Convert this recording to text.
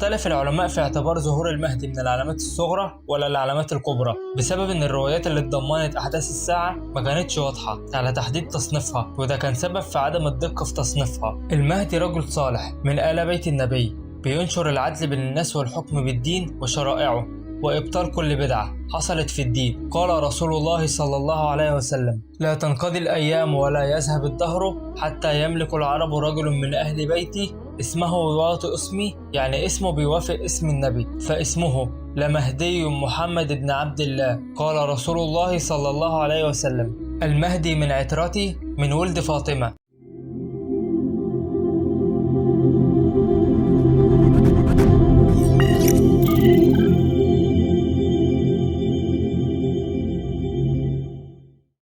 اختلف العلماء في اعتبار ظهور المهدي من العلامات الصغرى ولا العلامات الكبرى، بسبب ان الروايات اللي اتضمنت احداث الساعة ما كانتش واضحة على تحديد تصنيفها، وده كان سبب في عدم الدقة في تصنيفها. المهدي رجل صالح من آل بيت النبي، بينشر العدل بين الناس والحكم بالدين وشرائعه وإبطال كل بدعة حصلت في الدين. قال رسول الله صلى الله عليه وسلم: لا تنقضي الأيام ولا يذهب الدهر حتى يملك العرب رجل من أهل بيتي اسمه يواطئ اسمي، يعني اسمه بيوافق اسم النبي، فاسمه لمهدي محمد بن عبد الله. قال رسول الله صلى الله عليه وسلم: المهدي من عترتي من ولد فاطمة.